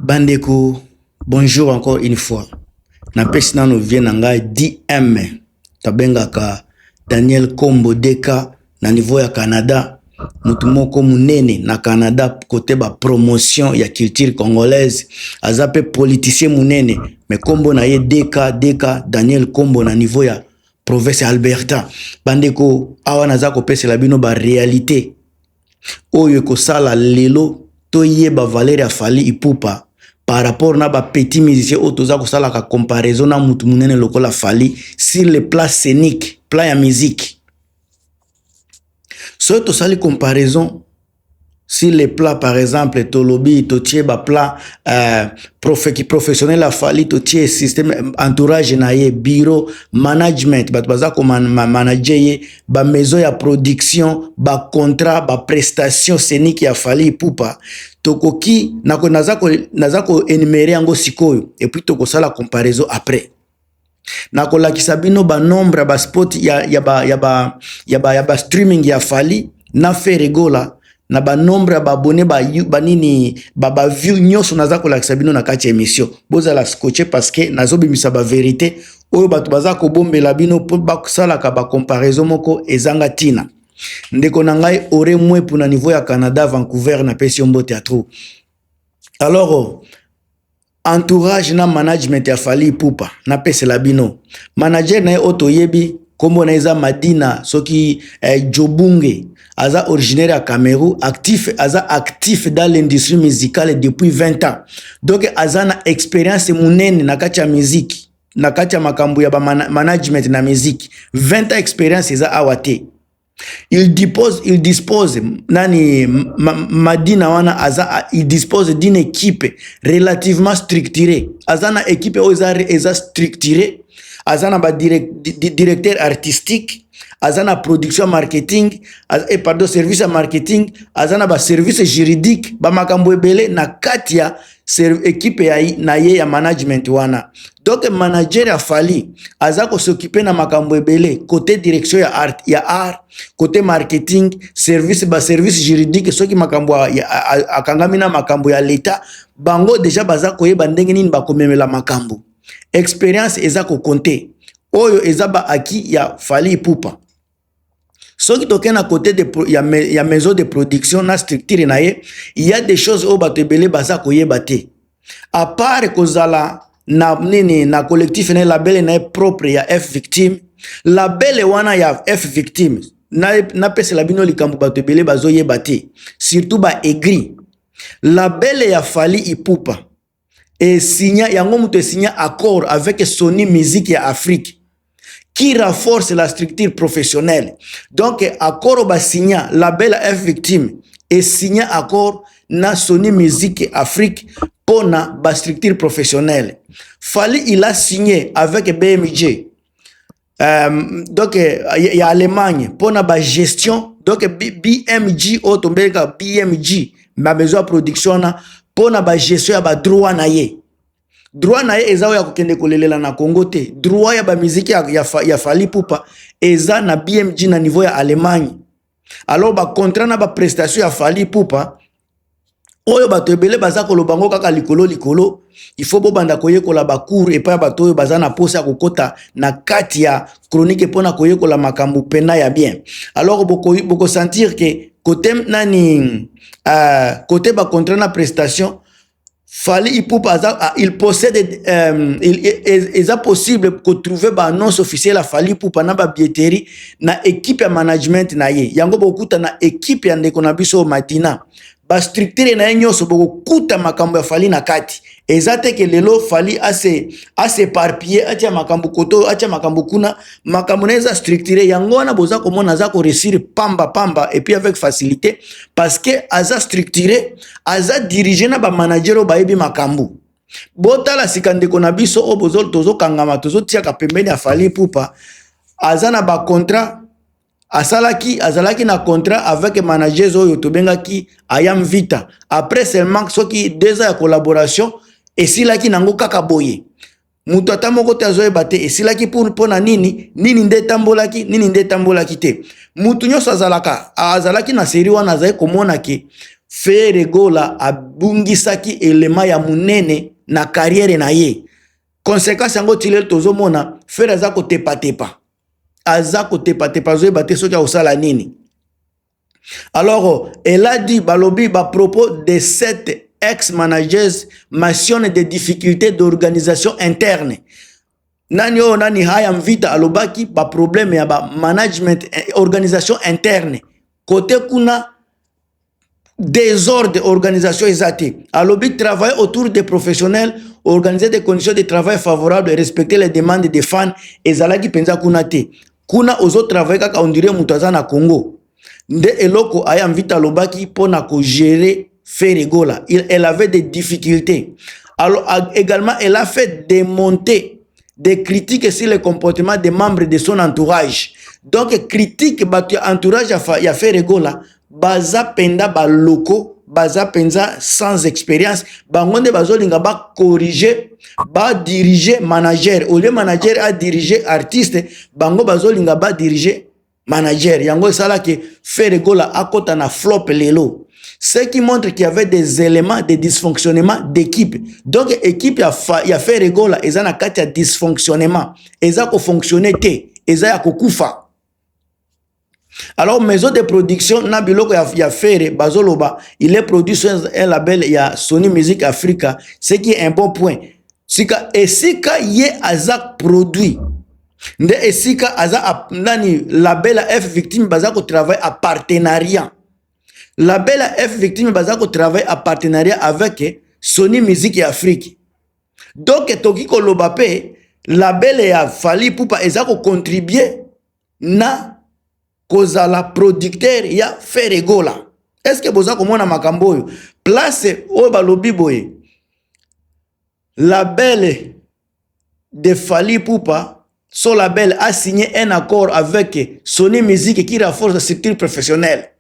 Bandeko, bonjour encore une fois. Napesi nano vie na ngai DM, tabengaka Daniel Kombo DK na niveau ya Canada, mutu moko munene na Canada côté ba promotion ya culture congolaise, aza pe politicien munene, mais kombo na ye DK DK Daniel Kombo na niveau ya province ya Alberta. Bandeko, awa naza kopesela bino ba réalité oyo ekosala lelo toyeba valeur ya Fally Ipupa par rapport na ba petit musicien oyo toza kosalaka comparaison na mutu munene lokola Fally sur le plan scénique, plan ya musique. Soki tosali comparaison sur le plan, par exemple, tolobi totie ba plan professionnel ya Fally, totie système entourage na ye, bureau management, bato baza komanager ye, ba maison ya production, ba contrat, ba prestation scénique ya Fally Ipupa, tokoki naza koénumérer yango sikoyo et puis tokosala comparaison après. Nakolakisa bino ba nombre ya ba spot ya ba streaming ya Fally na Ferre Gola, na ba nombre ya ba abonnés, banini, ba view nyonso naza kolakisa bino na kati ya émission. Bozala scotché parce que nazobimisa ba vérité oyo bato baza kobombela bino mpo basalaka ba comparaison moko ezanga ntina. Ndeko na ngai Ore Mwepu na niveau ya Canada, Vancouver, napesi yo mbote ya trop. Alors, entourage na management ya Fally Ipupa, napesela bino manager na ye oyo toyebi, nkombo na ye eza Madina soki Jobunge, aza originaire ya Cameroun, actif, aza actif dans l'industrie musicale depuis 20 ans. Donc aza na expérience monene na kati ya musique, na kati ya makambo ya management na musique. 20 ans expérience eza awa te. Il dispose nani, Madina wana aza, il dispose d'une équipe relativement structurée. Aza na équipe oyo eza structurée, aza na badirecteur artistique, aza na production marketing, pardon, service ya marketing, aza na baservice juridique, bamakambo ebele na kati ya équipe na ye ya management wana. Donc manager ya Fally aza kos'occuper na makambo ebele, côté direction ya art, côté marketing, service, baservice juridique. Soki makambo akangami na makambo ya leta, bango déjà baza koyeba ndenge nini bakomemela makambo. Expérience eza kocompter, oyo eza baacquis ya Fally Ipupa. Soki tokei na côté ya maison de production na structure na ye, il y a des choses oyo bato ebele baza koyeba te. À part kozala na nini, na collectif na ye, label na ye propre ya F Victime, label wana ya F Victime, napesela bino likambo bato ebele bazoyeba te, surtout baaigris. Label ya Fally Ipupa esinya yango, moto esinya accord avec Sony Musique ya Afrique qui renforce la structure professionnelle. Donc accord basinya, label F Victime esinya accord na Sony Musique Afrique mpona bastructure professionnelle. Fally, il a signé avec BMG, donc ya Allemagne mpona bagestion. Donc BMG oyo tombeleka BMG, bamaison ya production wana, mpona bagestion ya badroit na ye. Droit na ye eza oyo ya kokende kolelela na Congo te. Droit ya bamiziki ya Fally Ipupa eza na BMG na niveau ya Allemagne. Alors bacontrat na baprestation ya Fally Ipupa oyo bato ebele baza koloba ngo kaka likolo likolo, il faut bobanda koyekola bacours epai ya bato oyo baza na posa ya kokɔta na kati ya chronique mpona koyekola makambo pena ya bien. Alors bokosentir boko ke côté nani, côté bacontrat na prestation, Fally Ipupa aza, il possède, eza possible kotrouver baannonce officielle ya Fally Ipupa na babilletterie na équipe ya management na ye. Yango bokokuta na équipe ya ndeko na biso Madina, bastructure na ye nyonso, bokokuta makambo ya Fally na kati. Eza te ke lelo Fally as'éparpiller, atia makambo koto, atia makambo kuna. Makambo na ye eza structuré. Yango wana boza komona aza koréussir pamba pamba et puis avec facilité, parce que aza structuré, aza dirigé na bamanager oyo bayebi makambo. Botala sika ndeko na biso oyo tozokangama, tozotiaka pembeni ya Fally Ipupa, aza na bacontrat asalaki, azalaki na contrat avec managers oyo tobengaki Ayam Vita. Après seulement soki 2 ans ya collaboration, esilaki nango kaka boye. Moto ata moko te azoyeba te esilaki mpo na nini, nini nde etambolaki, nini nde etambolaki te. Motu nyonso azalaki na série wana azali komona ke Ferre Gola abungisaki elema ya monene na carrière na ye. Conséquence yango ti lelo tozomona Ferre aza kotepatepa, aza kotepatepa, azoyeba te soki akosala nini. Alors, elle a dit, balobi, à propos de cette ex-managers mentionne des difficultés d'organisation interne. Nani oyo nani Haya Mvita alobaki ba problème ya ba management, organisation interne. Côté kuna désordre, organisation eza te. Alobi travailler autour des professionnels, organiser des conditions de travail favorables, respecter les demandes des fans, ezalaki mpenza kuna te. Kuna ozotravaille kaka on dirait moto aza na Congo. Nde eloko Aya Mvita alobaki mpona kogérer Ferre Gola. Elle avait des difficultés. Alors également, elle a fait démonter des critiques sur le comportement des membres de son entourage. Donc critique bato ya entourage ya Ferre Gola baza mpenza baloko, baza mpenza sans expérience. Bango nde bazolinga bacorrige, badirige manager. Au lieu manager adirige artiste, bango bazolinga badirige manager. Yango esalaki Ferre Gola akota na flop lelo. Ce qui montre qu'il y avait des éléments de dysfonctionnement d'équipe. Donc équipe ya Ferre Gola eza na kati ya dysfonctionnement, eza kofonctionne te, eza ya kokufa. Alors maison de production na biloko ya Ferre, bazoloba il est produit sur un label ya Sony Music Africa, ce qui est un bon point. Sika esika ye aza produit nde esika aza nani label ya F Victime baza kotravaille à partenariat. Label ya F Victime baza kotravaille à partenariat avec Sony Music ya Afrique. Donc toki koloba mpe label ya Fally Ipupa eza kocontribue na kozala producteur ya Ferre Gola. Est ce que boza komona makambo oyo? Place oyo balobi boye, label de Fally Ipupa, son label a signé un accord avec Sony Music qui renforce la structure professionnelle.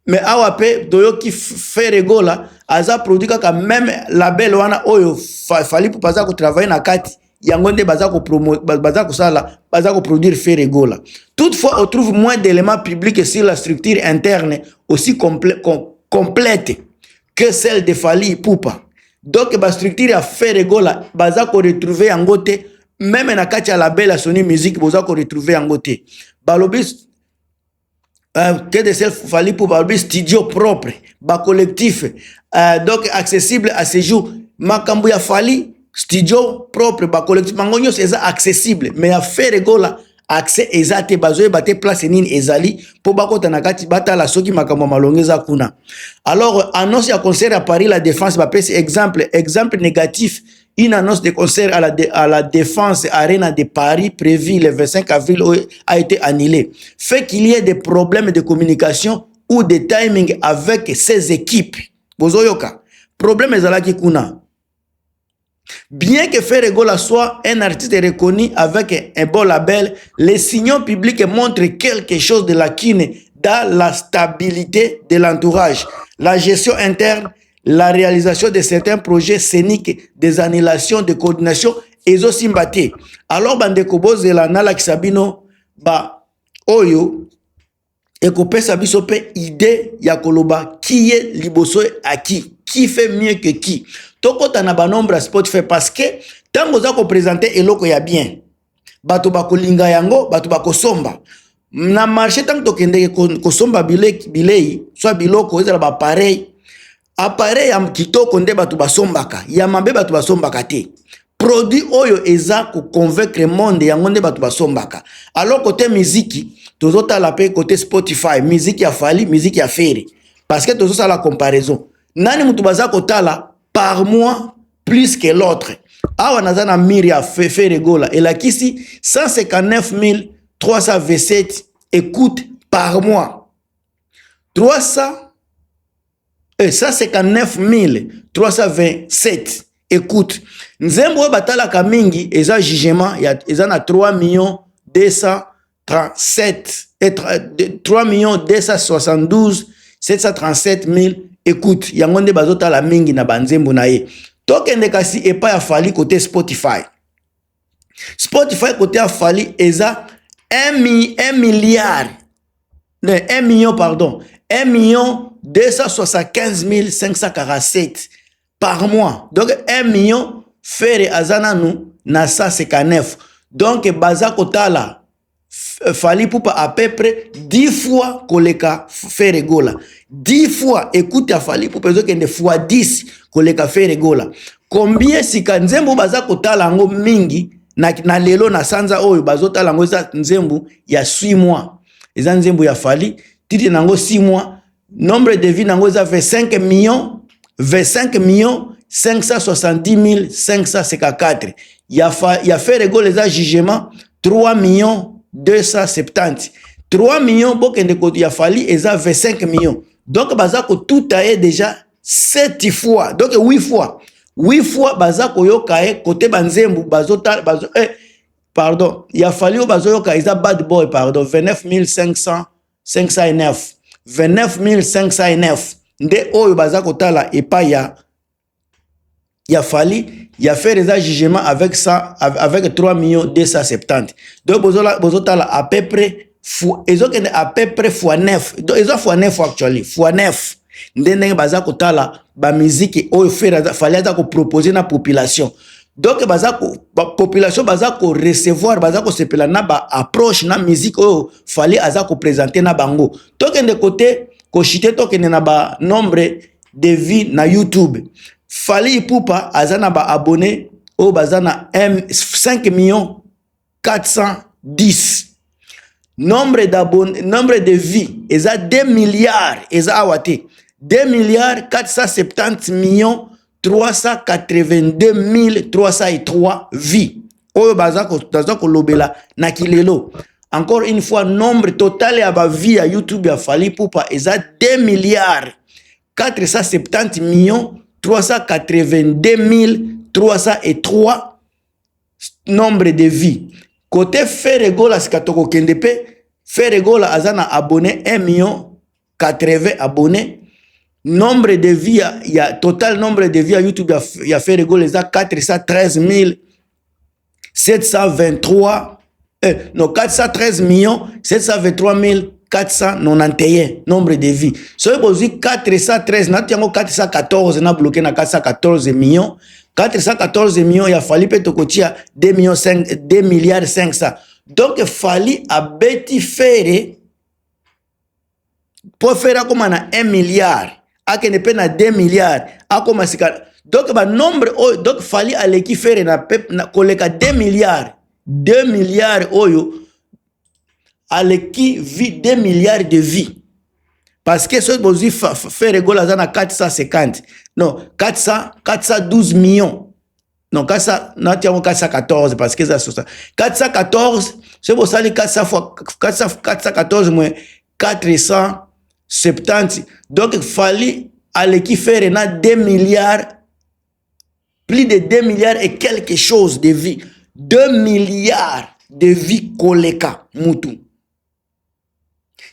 Mais awa mpe toyoki Ferre Gola aza produit kaka même label wana oyo Fally Ipupa aza kotravaille na kati. Yango nde baza kosala, baza koproduire Ferre Gola. Toutefois, on trouve moins d'éléments publics sur la structure interne aussi complète que celle de Fally Ipupa. Donc bastructure ya Ferre Gola baza koretrouve yango te. Même na kati ya label ya Sony Music boza koretrouve yango te. Balobi que de celle Fally Ipupa, balobi studio propre, bacollectif, donc accessible à ce jour. Makambo ya Fally, studio propre, bacollectif, bango nyonso eza accessible, mais ya Ferre Gola accès eza te. Bazoyeba te place nini ezali mpo bakota na kati, batala soki makambo ya malongo eza kuna. Alors annonce ya concert ya Paris La Défense, bapesi exemple, exemple négatif: une annonce de concert à la Défense Arena de Paris prévue le 25 avril a été annulée, fait qu'il y ait des problèmes de communication ou de timing avec ses équipes. Bozoyoka problème ezalaki kuna. Bien que Ferre Gola soit un artiste reconnu avec un bon label, les signaux publics montrent quelque chose de lacune dans la stabilité de l'entourage, la gestion interne, la réalisation de certains projets scéniques, des annulations de coordination ezosimba te. Alors bandeko, bozela nalakisa bino ba oyo ekopesa biso mpe idée ya koloba qui ye liboso aki, qui fait mieux que qui. Tokɔta na banombre ya Spotify, parce que ntango oza koprésente eloko ya bien, bato bakolinga yango, bato bakosomba. Na marché, ntango tokendeke kosomba bilei, soit biloko ezala baappareil, appareil ya kitoko nde bato basombaka, ya mabe bato basombaka te. Produit oyo eza koconvaincre monde, yango nde bato basombaka. Alors côté miziki, tozotala mpe côté Spotify, miziki ya Fally, miziki ya Ferre, parce que tozosala comparaison, nani moto baza kotala par mois plus que l'autre. Awa naza na mire ya Ferre Gola, elakisi 159 327 écoute par mois, 300 159 327 écoute. Nzembo oyo batalaka mingi eza Jugement ya, eza na 3 millions 237 et 3 millions 272 737 000 écoute. Yango nde bazotala mingi na banzembo na ye. Tokende kasi epai ya Fally, côté Spotify. Spotify côté ya Fally eza 1 milliard, 1 million, pardon, 1 million 275 547 par mois. Donc 1 million, Ferre aza nanu na 159. Donc baza kotala Fally Ipupa à peu près 10 fois koleka Ferre Gola. 10 fois écoute ya Fally Ipupa ezokende fois 10 koleka Ferre Gola. Combien sika nzembo baza kotala yango mingi na lelo, na sanza oyo bazotala yango, eza nzembo ya 6 mois. Eza nzembo ya Fally, titre nango 6 mois. Nombre de vues nango eza 25 millions, 25 millions 570 554. Ya Ferre Gola eza Jugement, 3 millions 270, 3 millions. Bokende ya Fally eza 25 millions. Donc baza kotuta ye déjà 7 fois, donc 8 fois, 8 fois baza koyoka ye. Kote banzembo bazotala bazo, pardon, ya Fally oyo bazoyoka eza Bad Boy, pardon, 29 500, 509, 29 509 nde oyo baza kotala epai ya Fally. Ya Ferre eza Jugement avec ça, avec 3 millions 270. Donc bozotala à peu près ezokende à peu près fois 9. Donc eza fois 9, actually fois 9 nde ndenge baza kotala bamiziki oyo Ferre, Fally aza kopropose na population. Donc baza population baza korecevoir, baza kosepela na baapproche na musique oyo Fally aza koprésente na bango. Tokende kote koshite, tokende na banombre de vues na YouTube. Fally Ipupa aza na baabonné oyo baza na 5 millions 410. Nombre d'abonnés, nombre de vues eza 2 milliards, eza awa te, 2 milliards 470 millions 382 303 vues oyo baza kolobela na kilelo. Encore une fois, nombre total ya bavues ya YouTube ya Fally Ipupa eza 2 milliards 470 millions 382 303 nombre de vues. Côté Ferre Gola sika tokokende mpe, Ferre Gola aza na abonné 1 million 80 abonné. Nombre de vues ya total nombre de vues ya YouTube ya Ferre Gola eza 413 723, non, 413 millions 723 491 nombre de vues. Soki bozwi 413, nati yango 414, na bloqué na 414 millions, 414 millions ya Fally mpe tokotia 2 millions 5, 2 milliards 500. Donc Fally abeti Ferre mpo Ferre akóma na 1 milliard, akende mpe na 2 milliards, akóma sika. Donc banombre oyo, donc Fally aleki Ferre na koleka 2 milliards, 2 milliards oyo aleki vues, 2 milliards de vues. Parce que soki bozwi Ferre Gola aza na 450, non, 400, 412 millions, non, 400, nati yango 414, parce que eza sosa 414. Soki bosali 400 fois 400, 414 moins 470, donc Fally aleki Ferre na 2 milliards, plus de 2 milliards et quelque chose de vues, 2 milliards de vues koleka mutu.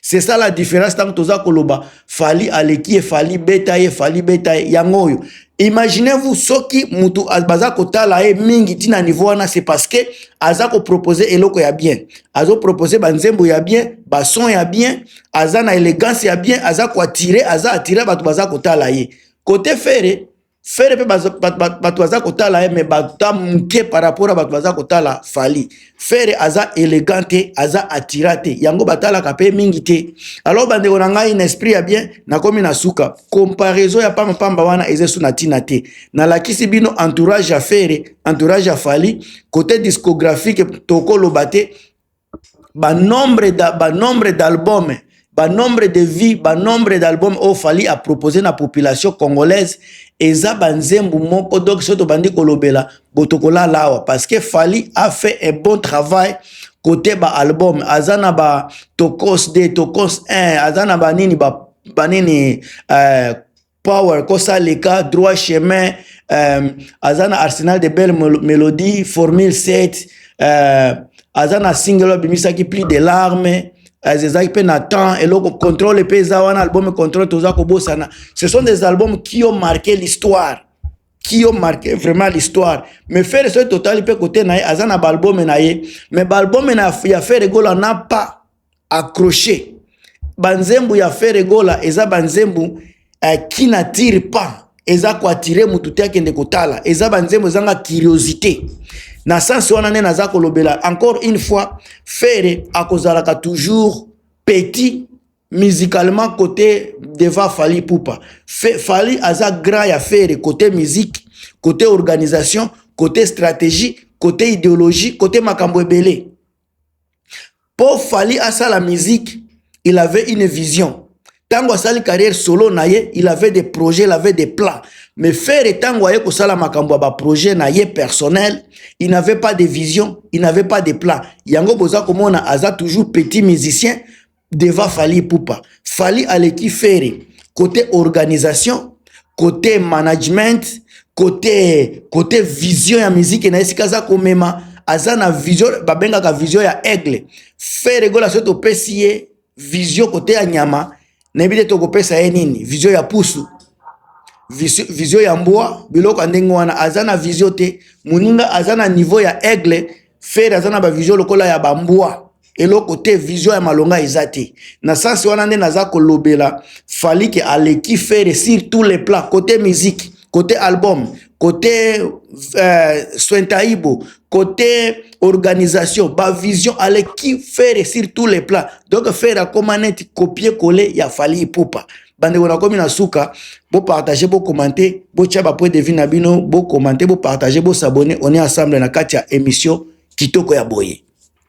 C'est ça la différence. Ntango toza koloba Fally aleki ye, Fally beta ye, Fally beta ye, yango oyo. Imaginez-vous, soki mutu baza kotala ye mingi ntina niveau wana, c'est parce que aza kopropose eloko ya bien, azopropose banzembo ya bien, bason ya bien, aza na élégance ya bien, aza koattirer, aza attirer bato, baza kotala ye. Côté Ferre, Ferre mpe bato baza kotala ye, mais bata moke par rapport a bato baza kotala Fally. Ferre aza élégant te, aza attirant te, yango batalaka mpe mingi te. Alors bandeko na ngai, na esprit ya bien, nakomi na suka. Comparaison ya pambapamba wana eza esu na ntina te. Nalakisi bino entourage ya Ferre, entourage ya Fally. Côté discographique tokoloba te, banombre d'album, banombre de vues, banombre d'album oyo Fally apropose na population congolaise eza banzembo moko. Donc soki tobandi kolobela bo, tokolala awa, parce que Fally a fait un bon travail côté baalbum. Aza na ba Tokooos 2, Tokooos 1, aza na banini, banini, Power, Kosaleka, Droit Chemin, aza na Arsenal de Belle Mélodie, Formule 7, aza na single abimisaki Plus de Larmes, ezalaki mpe na temps. Eloko Contrôle mpe eza wana, album Contrôle toza kobosana. Ce sont des albums qui ont marqué l'histoire, qui ont marqué vraiment l'histoire. Mais Ferre, soki totali mpe côté na ye, aza na baalbum na ye, mais baalbum na ya Ferre Gola n'a pas accroché. Banzembo ya Ferre Gola eza banzembo qui n'attire pas, eza koattirer mutu te akende kotala. Eza banzembo ezanga curiosité. Na sens wana nde naza kolobela encore une fois, Ferre akozalaka toujours petit musicalement côté devant Fally Ipupa. Fally aza grand ya Ferre côté musique, côté organisation, côté stratégie, côté idéologie, côté makambo ebele. Mpo Fally asala musique, il avait une vision. Ntango asali carrière solo na ye, il avait des projets, il avait des plans. Mais Ferre, ntango aye kosala makambo ya baprojet na ye personnel, il n'avait pas de vision, il n'avait pas de plan. Yango boza komona aza toujours petit musicien devant Fally Ipupa. Fally aleki Ferre côté organisation, côté management, côté vision ya musique na esika aza komema. Aza na vision babengaka vision ya aigle. Ferre Gola, soki topesi ye vision côté ya nyama, nayebi te tokopesa ye nini, vision ya pusu, vision ya mbwa, biloko ya ndenge wana. Aza na vision te. Moninga aza na niveau ya aigle, Ferre aza na bavision lokola ya bambwa. Eloko te, vision ya malonga eza te. Na sens wana nde naza kolobela Fally ke aleki Ferre sur tous les plans: côté musique, côté album, côté swentaibo, côté organisation, bavision. Aleki Ferre sur tous les plans. Donc Ferre akóma neti copier coller ya Fally Ipupa. Bandeko, nakomi na suka. Bopartager, bocommenter, botya bapoint de vue na bino. Bocommenter, bopartager, bos'abonner. On est ensemble na kati ya émission kitoko ya boye.